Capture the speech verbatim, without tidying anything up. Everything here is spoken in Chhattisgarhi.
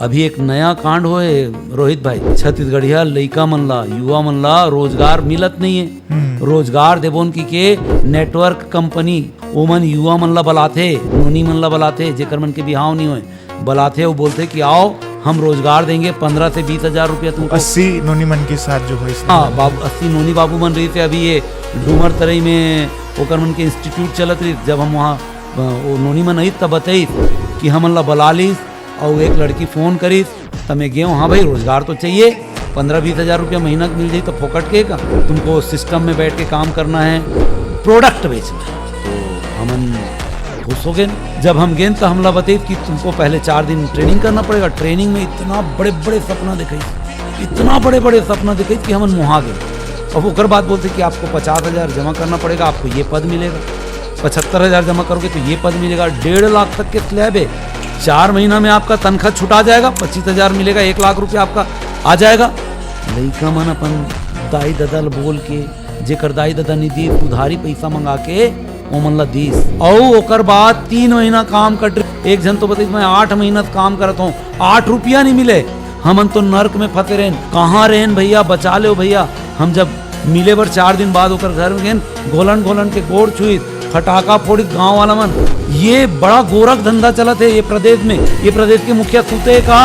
अभी एक नया कांड होए, रोहित भाई, छत्तीसगढ़िया लइका मन ला, युवा मन ला रोजगार मिलत नहीं है। हम्म। रोजगार देबोन की के नेटवर्क कंपनी ओमन युवा मन ला बलाथे, नोनी मन ला बलाथे, जेकर मन के बिहाव नहीं होए, बलाथे, वो बोलथे कि आओ, हम रोजगार देंगे, पन्द्रह से बीस हजार रुपया तुमको। अस्सी नोनी मन के साथ जो होइस। हाँ, बाबू, अस्सी नोनी बाबू मन रहिस हे। अभी ये डूमर तरई में ओकर मन के इंस्टीट्यूट चलत रहिस, जब हम वहाँ, अ, वो नोनी मन आइस, तब बताइस कि हमन ला बला लीस, अउ एक लड़की फोन करिस, त मैं गेंव, हाँ भाई, रोजगार तो चाहिए, पन्द्रह बीस हजार रुपया महीना के मिल जाई, तो फोकट के का, तुमको सिस्टम में बैठ के काम करना है, प्रोडक्ट बेचना है। तो हमन खुश हो गए। जब हम गए तो हमला बताइस कि तुमको पहले चार दिन ट्रेनिंग करना पड़ेगा। ट्रेनिंग में इतना बड़े बड़े सपना दिखाई, इतना बड़े बड़े सपना दिखाई कि हमन मुहा गए। अब ओकर बाद बोलते कि आपको पचास हजार जमा करना पड़ेगा, आपको ये पद मिलेगा, पचहत्तर हजार जमा करोगे तो ये पद मिलेगा। डेढ़ लाख तक के स्लैब है। चार महीना में आपका तनख्वाह छुटा जाएगा, पच्चीस हजार मिलेगा, एक लाख रुपया आपका आ जाएगा। लइका मन अपन दाई ददा ल बोल के, जेकर दाई ददा नहीं दी, उधारी पैसा मंगा के ओमन ला दीस। अउ ओकर बाद तीन महीना काम कट, एक झन तो बताइस, मैं आठ महीना से काम करत हूँ, आठ रुपया नहीं मिले। हमन तो नर्क में फंसे रहेन। कहाँ रहेन भैया, बचा लेव भैया। हम जब मिले बर चार दिन बाद ओकर घर में गेन, घोलन घोलन के गोड़ छुईस, फटाका फोड़िस गांव वाला मन। ये बड़ा गोरख धंधा चलत है ये प्रदेश में। ये प्रदेश के मुखिया सुते का?